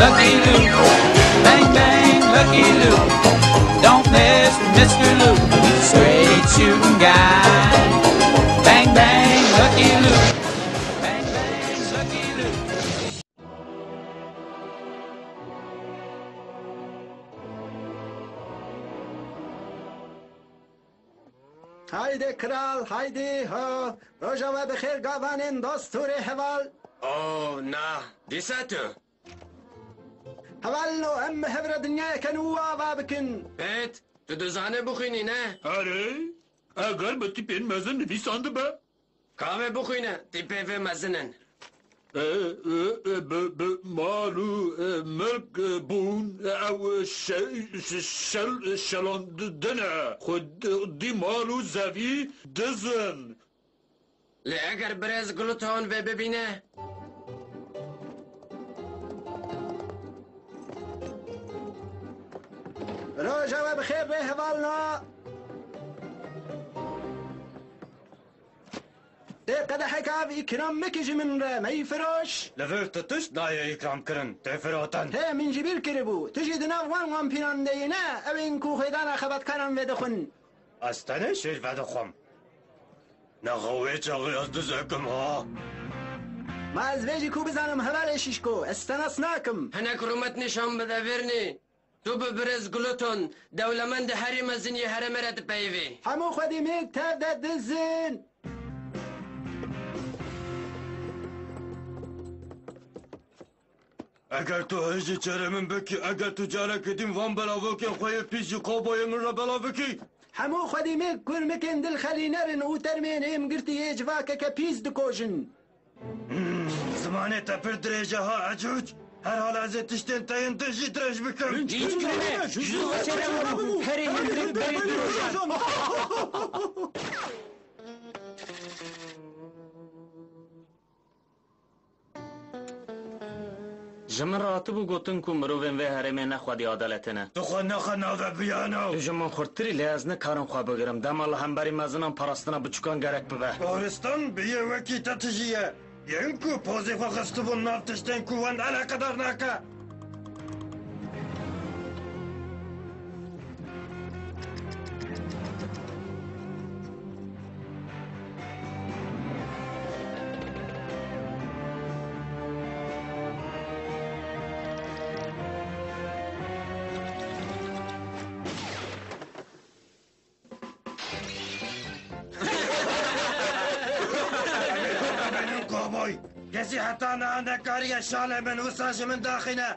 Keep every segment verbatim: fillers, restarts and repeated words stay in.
Lucky Luke, bang bang, Lucky Luke. Don't miss Mister Luke, straight shooting guy. Bang bang, Lucky Luke, bang bang, Lucky Luke. Haydi kral, haydi ho. Roja we bi xêr gavanên dostûrê heval. Oh, na, dîsa tu. Hevalno, em bi hev re dinyayeke nû ava bikin. Pêt, tu dizanî bixwînî, ne? Erê, eger bi tîpên mezin nivîsandibe? Ka me bixwîne, tîpê vê mezin in. E, e, e, bi, bi mal û, e, milk, e, bûn, e, ew, e, şe-, şe-, şel-, şelandine. Xwedî mal û zevî diz in. Lê eger birêz Gluton vê bibîne? Roja we bi xêr rê hevalno. Tê qedehek av îkram bike ji min re, meyfiroş. Li vir tu tişt nayê îkram kirin, tê firotin. Hê, min ji bîr kiribû. Tu jî di nav wan wampîran de yî, ne? Ew ên ku xwedana xebatkaran vedixwin. Ez tenê şêr vedixwim. Nexa wê çaxê ez dizek im, ha? Ma ez vê jî ku bizanim, hevalê şîşko, ez te nas nakim. Hinek rûmet nîşan bide, vêrnî. Tu bi birêz Gluton, dewlemendê herî mezin yê herêmê re dipeyivî. Hemû xwedî mêk tev de diz in. Eger tu hêj ji çêrê min bikî, eger tu carekî din van belavokên xwe yê pîs ji kovboyê min re belav bikî. Hemû xwedî mêk kurmikên dilxelîner in û termên êmgirtî yê civakeke pîs dikojin. Hmm, zimanê te pir dirêj e ha, Ecûc. Herhala ez ê tiştên te yên din jî dirêj bikim. Hîç kirine, ji xwe çêre bû. Herê hindrik berê dirojan. Ji min re hatibû gotin ku mirovên vê herêmê ne xwedî adeletê ne. Tu xwe nexe nave biyano. Tu ji min xurttirî, lê ez nikarim xwe bigirim. Dema li hemberî mezinan parastina biçûkan gerek bibe. Goristan bi yê wekî te tijî ye. Yên ku pozê xwe xistibûn nav tiştên ku wan eleqedar nake. Kovboy, kesî heta niha nekariye şalê min wisa ji min daxîne.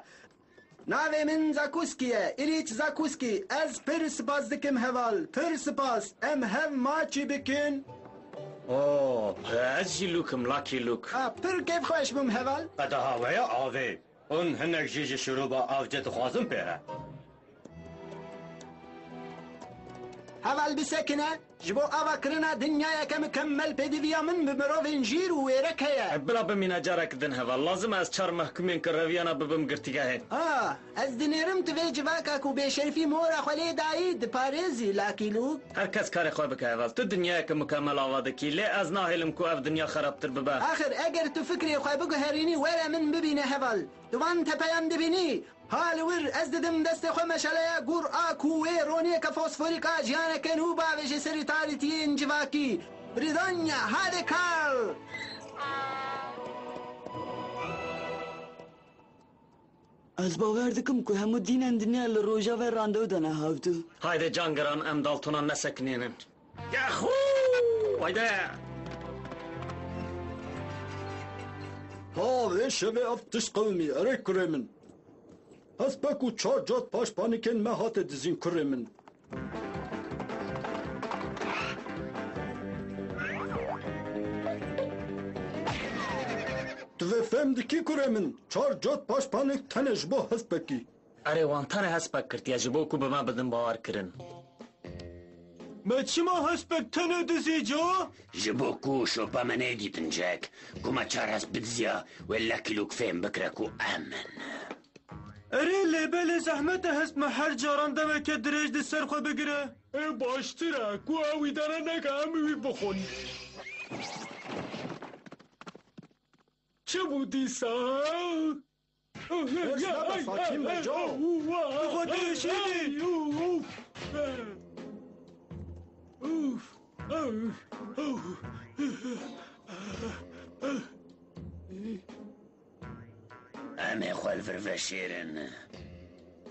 Navê min Zakuski ye, Îlîç Zakuski. Ez pir spas dikim heval, pir spas. Em hev maçî bikin. O, ez jî Luke im, Lucky Luke. A, pir kêfxweş bûm heval. Qedeha we ye avê. Hûn hinek jî ji şirûba avcê dixwazin pê re. Heval bisekine, ji bo avakirina dinyayeke mikemmel pêdiviya min bi mirovên jîr û wêrek heye. Bila bimîne carek din heval. Lazim e ez çar mehkumên ku reviyana bibim girtîgehê. Ah, ez dinêrim tu vê civaka ku bêşerfî mora xwe lê dayî diparêzî, Lucky Luke. Her kes karê xwe bike heval. Tu dinyayeke mukemel ava dikî, lê ez nahêlim ku ev dinya xerabtir bibe. Axir eger tu fikrê xwe biguherînî, were min bibîne heval. Tu van tepeyan dibînî? Ha li wir, ez didim destê xwe meşaleya gûr a ku wê roniyeke fosforîk a jiyaneke nû bavêje serî tarîtiyên civakî. Britanya, hadi kal! Ez bawer dikim ku hemû dînên dinya li roja ve randew dane hevdu. Hayde can giran, em Daltonan nesekinînin. Yahoo! Hayde! Ha, vê şevê ev tişt qewimî, erê kurê min. Hespek û çar cat paşpanikên me hate dizîn kurê min. Tu vê fêm dikî kurê min? Çar cat paşpanik tenê ji bo hespekî. Erê, wan tenê hespek girtiye ji bo ku bi me bidin bawer kirin. Me çima hespek tenê dizî ca? Ji bo ku şopa me neyê dîtin cek, ku me çar hesp bidiziya, wê Lucky Luke fêm bikire ku em in. Erê, lê belê zehmet e hesp me her caran demeke dirêj di ser xwe bigire. Ê baştir e ku ew îdare neke, em wî bixwin. Çi bû dîsa? Hêrs nebe, sakin be, Joe. Tu xwe dihişînî. Em ê xwe li vir veşêrin.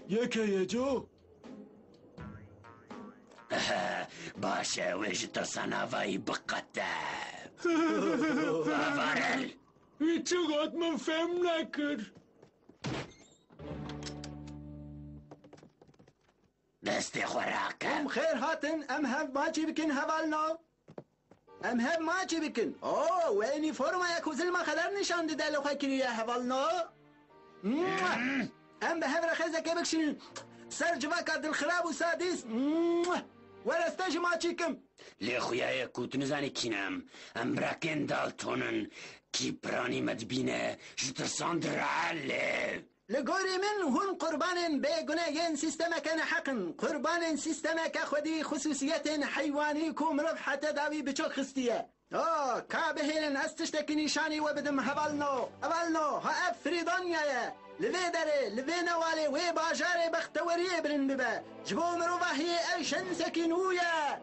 Yeke ye, Joe. Baş e, wê ji tirsa navayî biqete. Avarel! Wî çi got, min fêm nekir. Destê xwe rake. Em xêr hatin, em hev maçî bikin hevalno. Em hev maçî bikin. Oo, wê unîformaya ku zilma xeder nîşan dide li xwe kiriye hevalno. Mua! Em bi hev re xêzekê bikişînin. Ser civaka dilxirab û sadîst. Mua! Were stejî maçî kim. Lê xuya ye ku tu nizanî kî ne em. Em birakên Dalton in. Kî piranî me dibîne, ji tirsan direlê. Li gorî min hûn qurbanên bêgune yên sîstemeke neheq in. Qurbanên sîstemeke xwedî xusûsiyetên heywanî ku mirov hete dawî bi çok xistiye. Ha, ka bihêlin ez tiştekî nîşanî we bidim hevalno. Hevalno, ha ev Frîdonya ye. Li vê derê, li vê newalê wê bajarê bexteweriyê bilind bibe. Ji bo mirovahiyê ev şensekî nû ye.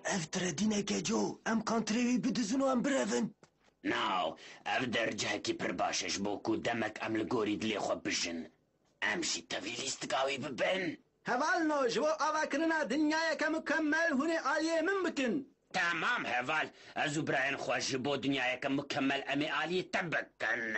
Ev tiredîneke co, em kantirê wî bidizin û em birevin. Na, ev der cihekî pir baş e ji bo ku demek em li gorî dilê xwe bijin. Em jî tevî lîstika wî bibin. Hevalno, ji bo avakirina dinyayeke mukemmel hûn ê aliyê min bikin. Temam heval, ez û birayên xwe ji bo dinyayeke mukemmel em ê aliyê te bikin.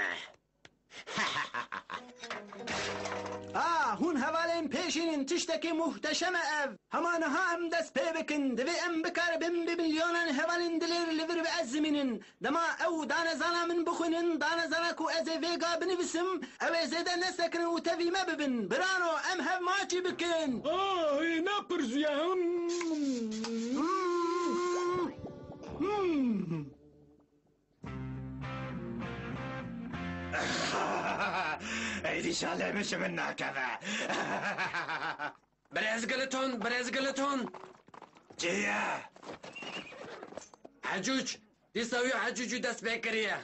Ha, hûn hevalên pêşîn in, tiştekî muhteşem e ev. Hema niha em dest pê bikin, divê em bikaribin bi milyonan hevalên dilêr li vir bi ez zimînin. Dema ew danezana min bixwînin, danezana ku ez ê vêga binivisim, ew ê zêde nesekinin û tevî me bibin. Birano, em hev maçî bikin. Ah, ne pir zû ye. Hmm. Hmm. Êdî şalê min ji min nakeve. Birêz Gliton, birêz Gliton. Çi ye? Hecûc, dîsa wî Hecûcû dest pê kiriye.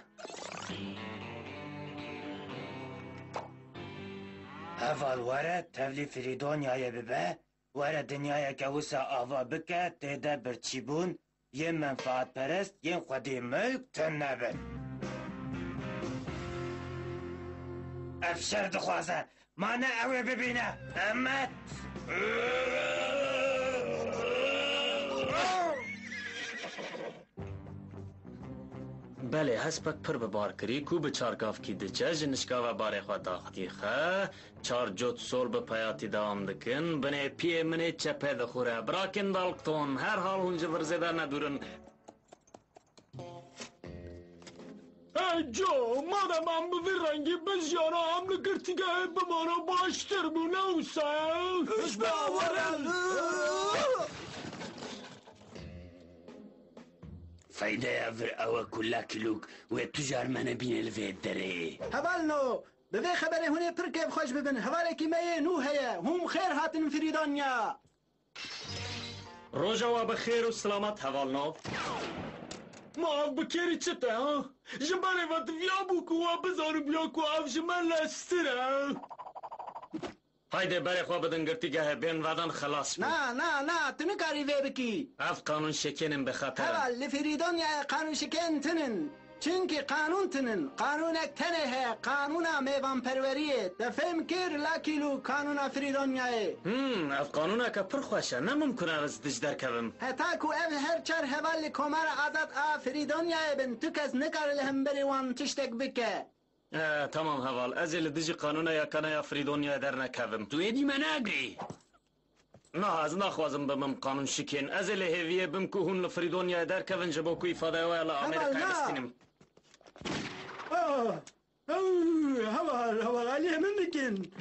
Heval were, tevlî Frîdonyayê bibe, were dinyayeke wisa ava bike, tê de birçîbûn, yên menfaatperest, yên xwedî milk tune bin. Ev şer dixwaze. Ma ne ew ê bibîne. Emet! Belê, hespek pir bi bar kirî ku bi çar gavkî diçe, ji nişka ve barê xwe daxtîxe. Çar cot sol bi peyatî dewam dikin. Binê piyê min ê çepê dixure. Birakên Dalton, her hal hûn ji vir zêde nedûr in. Hey Joe, madem em bi vî rengî bijiyana, em li girtîgehê bimana baştir bû, ne wisa ye? Pişt be Warren! Feydeya vir ew e ku Lucky Luke wê tu car me nebîne li vê derê. Hevalno, bi vê xeberê hûn ê pir kêfxweş bibin. Hevalekî me yê nû heye. Hûn xêr hatin Frîdanya. Roja we bi xêr û silamet hevalno. Ma ev bi kêrî çi te, ha? Ji berê ve diviya bû ku we bizanibiya ku ev ji me leştir e. Haydê berê xwe bidin girtîgehê, bên vedan xelas bû. Na, na, na, tu nikarî vê bikî. Ev qanûn şikênên bêxeter in. Heval, li Frîdonyayê qanûn şikên tinin. Çimkî qanûn tinin. Qanûnek tenê heye, qanûna mêvanperweriyê. Te fêm kir, Lucky Luke, qanûna Frîdonyayê? Hmm, ev qanûneke pir xweş e. Ne mimkun e ez dij derkevim. Heta ku ev her çar heval li Komara Azad a Frîdonyayê bin, tu kes nikare li hemberî wan tiştek bike. E, temam heval. Ez ê li dijî qanûna yakana ya Frîdonyayê dernekevim. Tu êdî me neagirî. Na, ez naxwazim bibim qanûn şikên. Ez ê li hêviyê bim ku hûn li Frîdonyayê derkevin ji bo ku îfadeya we ya li Amerîkayê bistînim. Ah! Ew, heval, heval, aliyê min bikin.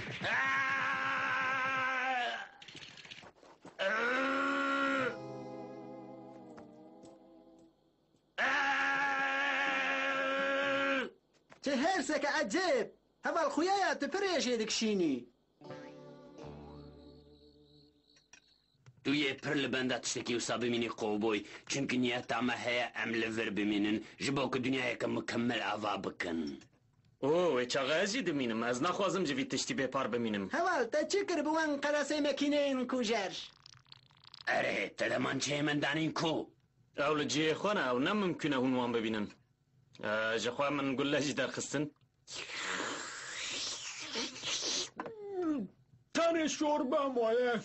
Çi hêrseke ecêb! Heval xuya ya tu pir ê jê dikişînî. Tu yê pir li benda tiştekî wisa bimînî, kovboy, çimkî niyeta me heye em li vir bimînin, ji bo ku dinyayeke mukemmel ava bikin. Oo, wê çaxa ez jî dimînim. Ez naxwazim ji vî tiştî bêpar bimînim. Heval, te çi kir bi wan qerasê mekîneyên kujer? Erê, te demançeyê min danîn ku? Ew li cihê xwe ne, ew ne mimkun e hûn wan bibînin. E, ji xwe min gule jî derxistin. Tenê şorbe maye.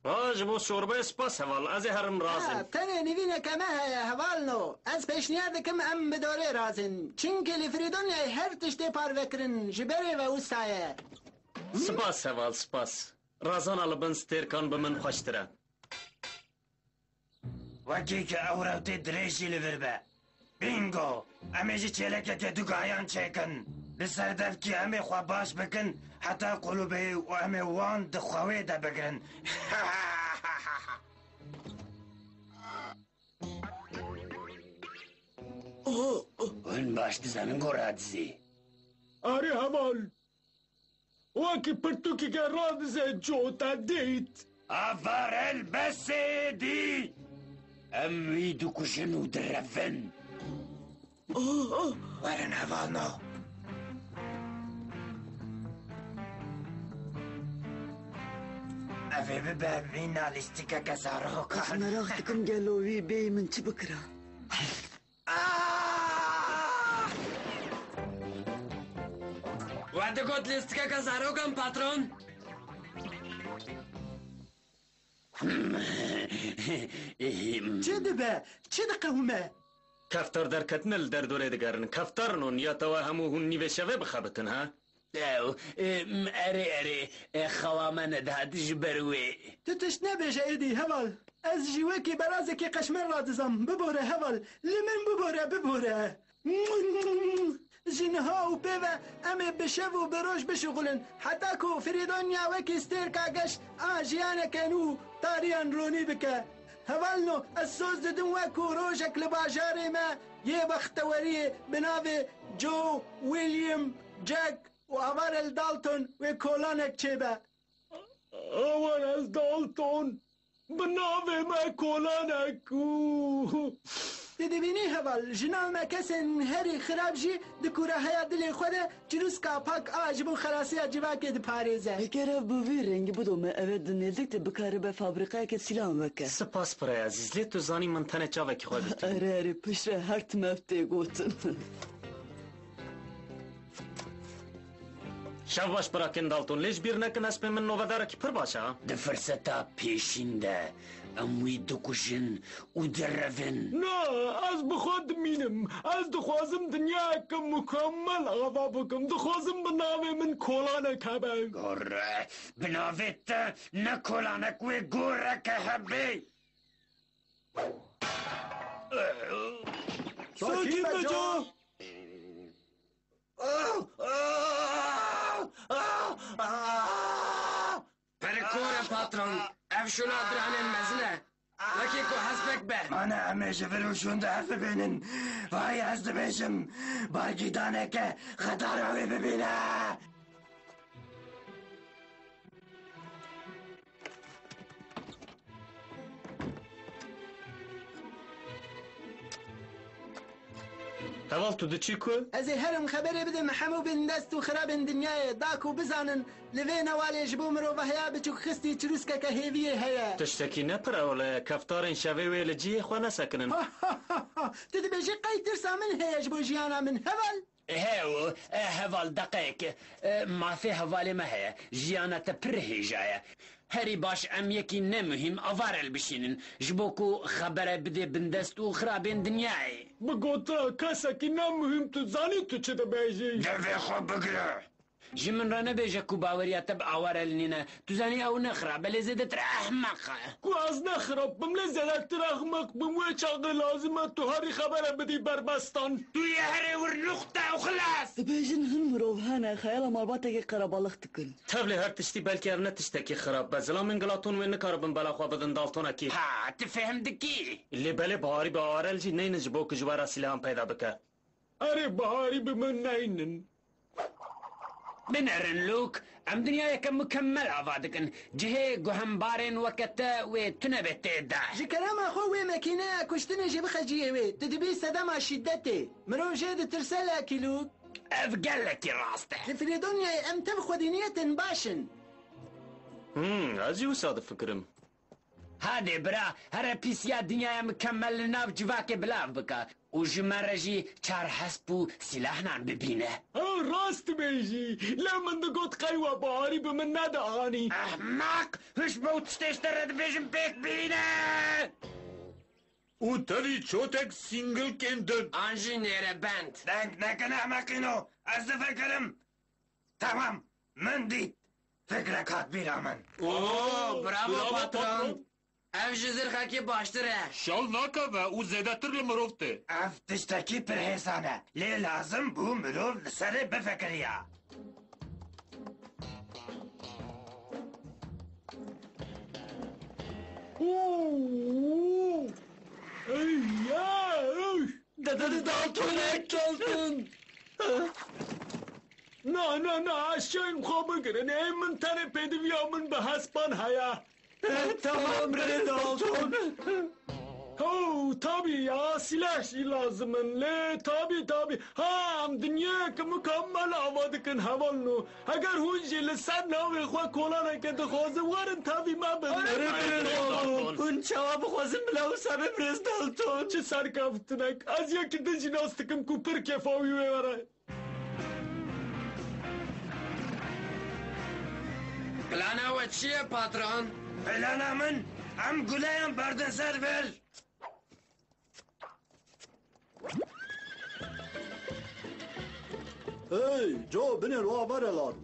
Ha, ji bo şorbayê spas heval. Ez ê herim razin. Ha, tenê nivîneke me heye hevalno. Ez pêşniyar dikim em bi dorê razin. Çimkî li Frîdonyayê her tiştê parve kirin. Ji berê ve wisa ye. Spas heval, spas. Razana li bin stêrkan bi min xweştir e. Wekî ku ew rewtê dirêj jî li vir be. Bingo! Em ê ji çêlekeke du gayan çêkin. Li ser devkî em ê xwe baş bikin heta qulûbeyê û em ê wan di xwewê de bigirin. Hûn baş dizanin ku radizê. Erê heval. Wekî pirtûkeke radize cota dêt. Avarel besê dî! Em wî dikujin û direvin. Oh, oh. Werin hevalno. Ev ê bibe mîna lîstikeke zarokan. Ez meraq dikim gelo wî bêyî min çi bikira. Ah! We digot lîstikeke zarokan, patron? Çi dibe? Çi diqewime? Keftar derketine li derdorê digerin. Keftar non ya te we hemû hûn nîvê şevê bixebitin, ha? Ew, e, m, erê, erê, e, xewa me nedihat ji ber wê. Tu tişt nebêje êdî, heval. Ez jî wekî berazekî qeşmer radizam. Bibore, heval. Li min bibore, bibore. Ji niha û pê ve em ê bi şev û bi roj bişuxulin. Heta ku Frîdonya wekî stêrka geş a jiyaneke nû tariyan ronî bike. Hevalno, ez soz didim we ku rojek li bajarê me yê bexteweriyê bi navê Joe William Jack û Avarel Dalton wê kolanek çêbe. Avarel Dalton, bi navê me kolanek û... Tu dibînî heval, jina me kesên herî xirab jî di kûreheya dilê xwe de çirûska pak a ji bo xelasiya civakê diparêze. Heger ev bi vî rengî bidome, ev ê di nêzîk de bikaribe fabrîqayeke sîlan veke. Spas birayê ezîz, lê tu zanî min tenê çavekî xwe girtibû. Erê, erê, piştre her tim ev tê gotin. Şev baş birakên Dalton, lê ji bîr nekin hespê min novedarekî pir baş e. Di firseta pêşîn de em wî dikujin û direvin. Na, ez bi xwe dimînim. Ez dixwazim dinyayeke mukemmel ava bikim. Dixwazim bi navê min kolanek hebe. Gore, bi navê te ne kolanek wê goreke hebe. Sakîn be ca. Perikore patron, ev şûna diranên mezin e. Wekî ku hespek be. Mane em ê ji vir û şûn de hev bibînin. Vay ez dibêjim, bargîdaneke xedara wê bibîne. Heval, tu diçî ku? Ez ê herim xeberê bidim hemû bindest û xirabên dinyayê, da ku bizanin li vê newalê ji bo mirovahiya biçûkxistî çirûskeke hêviyê heye. Tiştekî ne pir ewle ye, keftarên şevê wê li cihê xwe nesekinin. Tu dibêjî qey tirsa min heye ji bo jiyana min, heval? He, e, heval, deqeyek. E, mafê hevalê me heye. Jiyana te pir hêja ye. Herî baş em yekî ne muhîm Avarel bişînin, ji bo ku xebere bidê bindest û xirabên dinyayê. Bi gotina kesekî ne muhîm tu zanî tu çi dibêjî? Devê xwe bigire. Ji min re nebêje ku baweriya te bi Avarel nîne. Tu zanî ew ne xirab e, lê zêdetir ehmeq e. Ku ez ne xirab bim, lê zêdetir ehmeq bim, wê çaxê lazim e tu herî xebere bidî berbestan. Tu yê herê wir nuqte û xilas. Dibêjin hin mirov hene, xeyala malbatekê qerebalix dikin. Tevlê her tiştî, belkî ev ne tiştekî xirab be. Zilamên Glaton wê nikaribin bela xwe bidin Daltonekî. Ha, tu fêhm dikî? Lê belê biharî bi Avarel jî neynin ji bo ku ji we re sîlehan peyda bike. Erê, biharî bi min neynin. Binerin Luke, em dinyayeke mukemmel ava dikin. Cihê guhembarên weke te wê tune be tê de. Ji kerema xwe wê mekîneya kuştinê jî bixe cihê wê. Tu dibî sedema şîdetê. Mirov jê ditirse lekî Luke. Ev gelekî rast e. Li Freledonyayê em tev xwedî niyetin baş in. Hmm, ez jî wisa difikirim. Hadê bira, here pîsiya dinyaya mukemmel li nav civakê bilav bike û ji me re jî çar hesp û sîlahnan bibîne. Ew rast dibêjî. Lê min digot qey we bawerî bi min nedianî. Ehmeq! Hişt bi ew tiştê ji te re dibêjim pêk bîne! Û tevî çotek sîngilkên din. An jî nêre bend. Deng nekin ehmeqîno. Ez difikirim. Tamam, min dît. Fikrek hat bîra min. Oo, bravo, bravo, patron, patron. Ev ji zirxekî baştir e. Şal nakeve û zêdetir li mirov tê. Ev tiştekî pir hêsan e. Lê lazim bû mirov li serê bifikiriya. Oo! Ey ya! Ey! Dede, dede, Dalton, Dalton! Na, na, na, ez çayên xwe bigirin. Ê, min tenê pêdiviya min bi hespan heye. Tamam, birêz Dalton. Ho, tabî ya, sîlah jî lazim in. Lê, tabî, tabî. Ha, em dinyayeke mukemmel ava dikin hevalno. Heger hûn jî li ser navê xwe kolaneke dixwazin, werin tevî me bin. Erê, birêz Dalton. Hûn çawa bixwazin bila wisa be, birêz Dalton? Çi serkeftinek. Ez yekî din jî nas dikim ku pir kêfa wî wê were. Plana we çi ye, patron? Plana min, em guleyan berdin ser vir. Hey, Joe, binêr wa vere lan.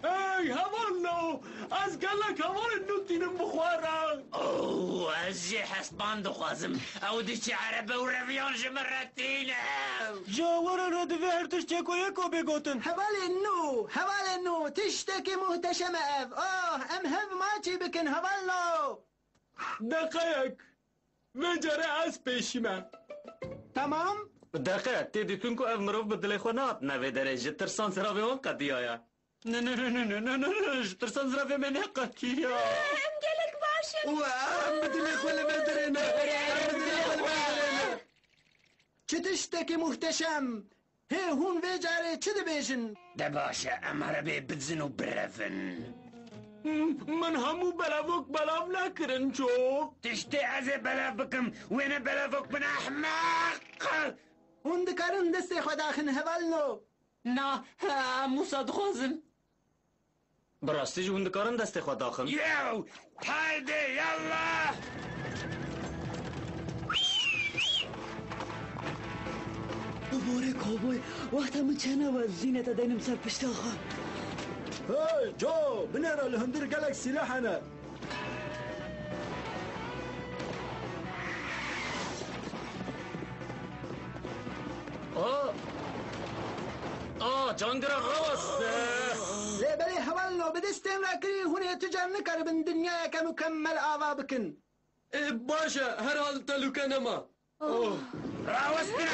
Hey, hevalno! Ez gelek hevalên nû tînim bi xwe re. Oh, ez jî hespan dixwazim. Ew diçe erebe û reviyan ji min re tîne. Ca were re divê her tişt yeko yeko bê gotin. Hevalên nû, hevalên nû, tiştekî muhteşem e ev. Oh, em hev maçî bikin, hevalno. Deqeyek. Vê carê ez pêşî me. Tamam. Deqe, tê dîtin ku ev mirov bi dilê xwe nehatine vê derê, ji tirsan ziravê wan qediyaye. Ne, ne, ne, ji tirsan ziravê me neqetiya. Em gelek baş in. Û em bi dilê xwe li me derê ne. Em bi dilê xwe li me derê ne. Çi tiştekî muhteşem. Hê hûn vê carê çi dibêjin? De baş e, em erebê bidizin û birevin. Min hemû belavok belav nekirin, çok. Tiştê ez ê belav bikim, wê ne belavok bin, ehmeq! Hûn dikarin destê xwe daxin, hevalno. Na, em wisa dixwazin. Bi rastî jî hûn dikarin destê xwe daxin? Yew! Haydê yallah! Bi borê kovboy, wexta min çene we zîne te deynim ser pişta xwe. Hey, Joe, binêre li hundir gelek sîleh hene. A! A, cangira raweste! Lê belê hevalno, bi destên rakirî hûn ê tu car nikaribin dinyayeke mukemmel ava bikin. Ê, baş e, herhal telûke nema. Oh. Rawestin!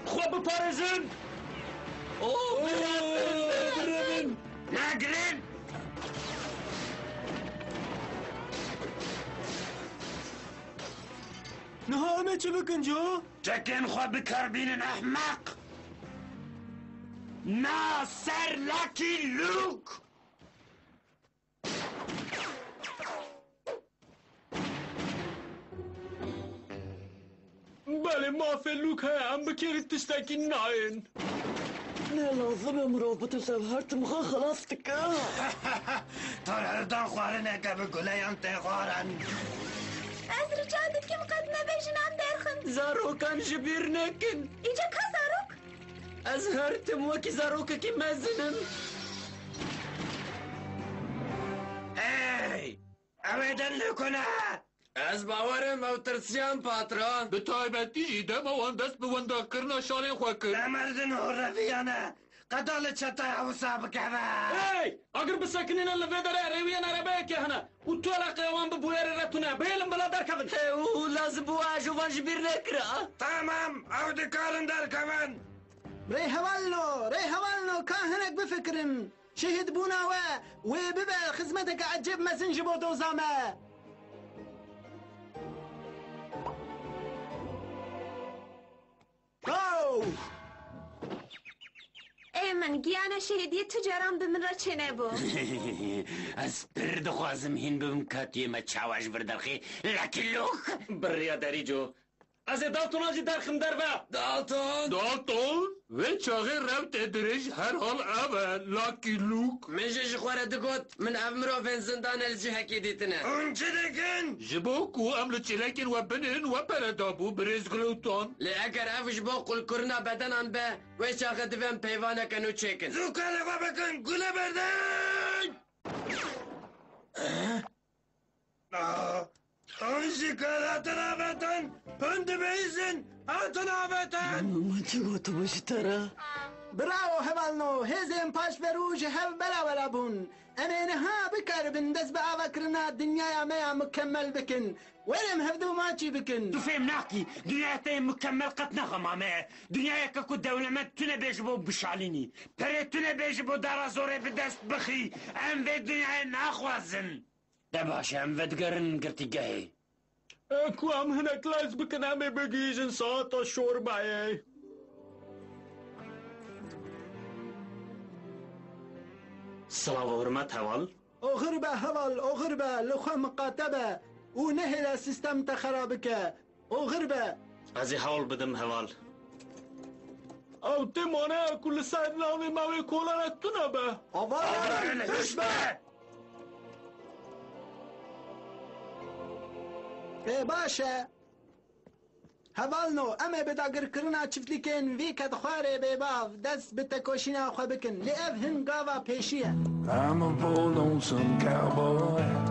Xwe biparêzin! Oh, birevin! Nagirin! Niha em ê çi bikin, Joe? Çekên xwe bi kar bînin, ehmeq! Na ser Lucky Luke! Belê, mafê Luke heye, em bi kêrî tiştekî nayên. Ne lazim e mirov bitirse, ev her tim xwe xilas dike. Tor hildan xwarineke bi guleyan tê xwarin. Ez rica dikim qet nebêjin em derxin. Zarokan ji bîr nekin. Îca ka zarok? Ez her tim wekî zarokekî mezin im. Hey! Ew ê din li ku ne? Ez bawer im ew tirsiyan, patron. Bi taybetî jî dema wan dest bi wendakirina şalên xwe kir. Demerdin hûreviyane. Qeda li çetaya wisa bikeve. Hey! Agir bisekinîne, li vê derê rêwiyên erebeyekê hene û tu eleqeya wan bi bûyerê re tune. Bihêlin bila derkevin. He, û lazim bû ajovan ji bîr nekira. Tamam, ew dikarin derkevin. Rêhevalno, rêhevalno, ka hinek bifikirin. Şehîdbûna we wê bibe xizmeteke ecêb mezin ji bo doza me. Giyana şehîdiyê tu caran bi min re çênebû. Ez pir dixwazim hîn bibim ka tu yê me çawa ji vir derxî, Lucky Luke. Bi riya derî co. Ez ê Daltona jî derxim derve. Dalton! Dalton! Vê çaxê rewtê dirêj herhal ev e, Lucky Luke. Min jî ji xwe re digot, min ev mirovên zindane li cihekî dîtine. Hûn çi dikin? Ji bo ku em li çêlekên we binin, we pere dabû, birêz Glowton. Lê eger ev ji bo qulkirina bedenan be, wê çaxê divê em peyvaneke nû çêkin. Zû karê xwe bikin, gule berdin! Hûn ji kar hatin avêtin, hûn dibihîzin, hatin avêtin! Ma çi gotibû ji te re? Bravo hevalno, hêzên paşverû ji hev bela bela bûn. Em ê niha bikaribin dest bi avakirina dinyaya me ya mukemmel bikin. Werin hevdû maçî bikin. Tu fêm nakî, dinyaya te yê mukemmel qet ne xema me ye. Dinyayeke ku dewlemend tune bê ji bo bişalînî, perê tune bê ji bo dara zorê bi dest bixî. Em vê dinyayê naxwazin. De baş e, em vedigerin girtîgehê. E, ku em hinek lez bikin, em ê bigihîjin saeta şorbayê. Silav û hurmet heval. Oxir be heval, oxir be, li xwe miqate be û nehêle sîstem te xera bike. Oxir be. Ez ê hewl bidim heval. Ew tê maneya ku li ser navê me wê kolerek tune be. Avarên hiş be! Ê baş e. Hevalno, em ê bi dagirkirina çiftlîkên vî kedxwarê bêbav dest bi tekoşîna xwe bikin. Lê ev hin gava pêşî ye. I'm a poor lonesome cowboy.